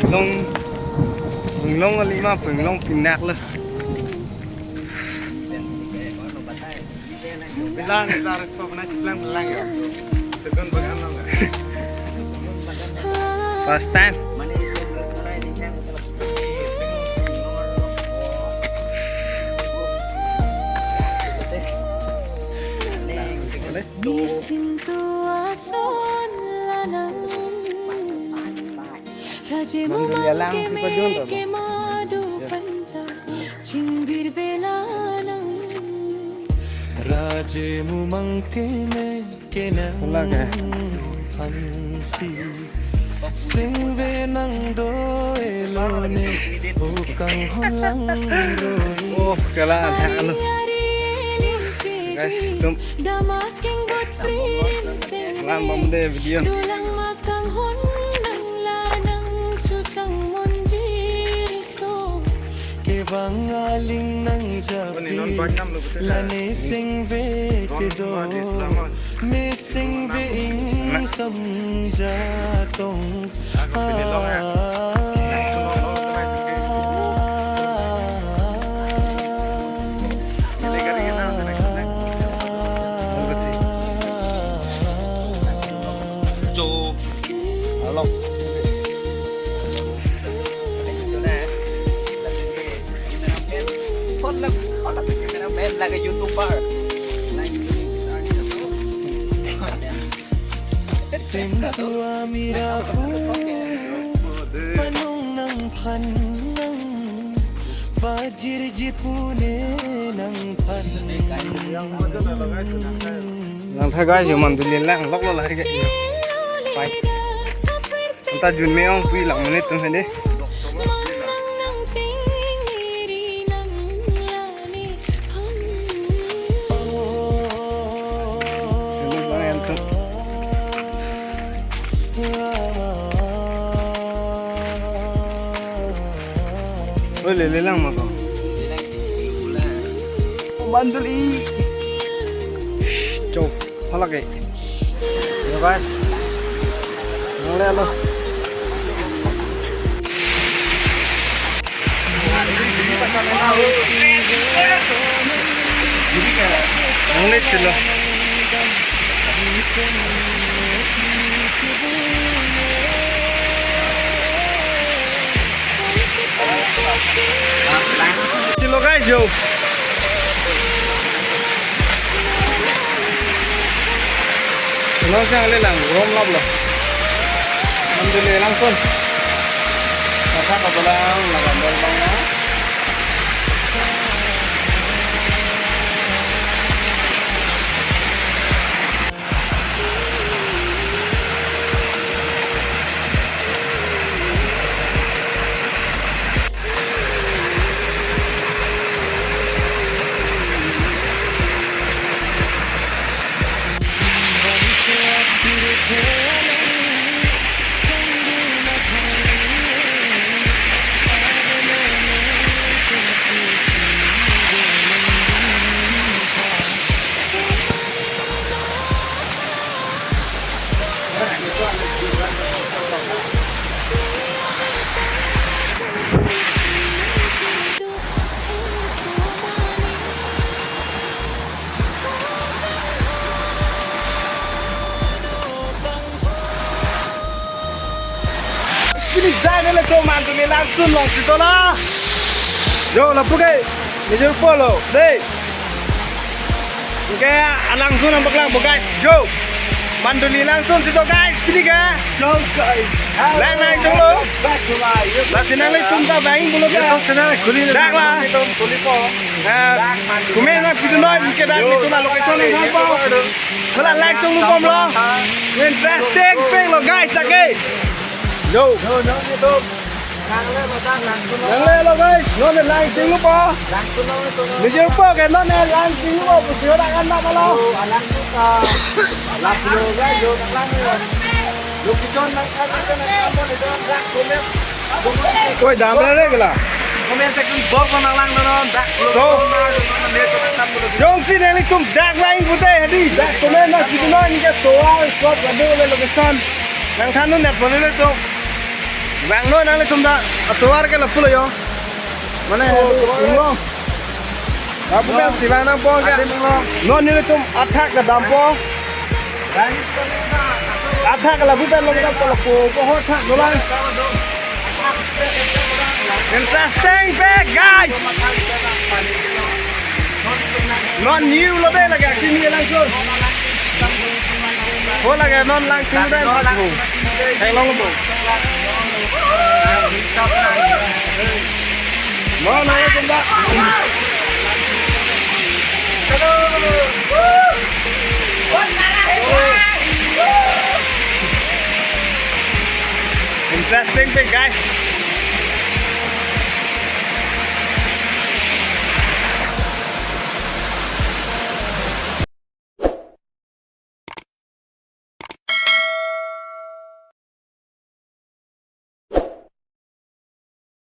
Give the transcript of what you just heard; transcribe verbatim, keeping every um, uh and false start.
Long, long kali ma, peng long pindak lo. Bilang, bilang, bilang ya. First time. Nisintu ason lanang. Raje mu mangke me ke madu panta chingbir belanang. Raje mu mangke me ke nang phansi. Singve nang do-e lone, hukang holang ro. Oh, kala, halo. Guys, tum. Damak inggot prim sing. Lang bom de video. Dulang makang hon nang lanang susang monjir so. Kevang aling nang japi. Lane singve kedo. Missing ve ingsam jatong. Jo. Alok. Phone lang, phone lang, cameraman lagi YouTuber. Singtu amira pu panong nangphan nang pajirji pune nangphan. Langtha guys, jo Manduli lang, lok lo lari ke. Pai. Anta jun me-ong pu lang menit tum hedi. Oi, lele lang ma ko. Manduli. Chok, halak eh. Ya, guys. Nangle lo. Nangle chilo. Chilo guys, jo. Nang sang le lang, rom lap lo. Manduli langsun. Masa kabalang, lagan dol bang ya. Pini jai nele to Manduli langsun long sitona. Jo, lapu ke, Major Polo, dei. Oke, alangsun nangpaklang po guys. Jo. Manduli langsun sito guys, pini ke. Jo guys. Lang lang jong lo. Back to my YouTube. Lasi nanglitum ta bang pulo ta. YouTube channel khuli. Dak la. Khuli po. Eh, kume na pitu noi ke dak pitu na location ni kan po. Kala langsun bom lo. Interesting peng lo guys, okay. Yo. Yo, no, no, no. Nangle lo guys, non ne lang chinglu po. Major po ke non ne lang chinglu po, pusi ora kan na malo. Oi, dam re re gela. Comment section bor ko nanglang non, dak. So. Jongsi nanglitum dak lang pute hedi, dak comment na chinglu non ke soal spot ka dole location. Nangthan non ne pon le to. Vangnon nanglitum ta, atovar ke lapulo yo. Mane, oh, inglo. Lapu kan si vang nangpo ke. Ate inglo. Non nelitum athak kedampo. Athak ke lapu pen lo kedampo, lapu ko ho thak dolang. Interesting pe, guys. Non new lo de, lake kimi langsun. Ho lake non langsun de, langsun. Hello, bo. Mo na ye jumba. Interesting thing, guys.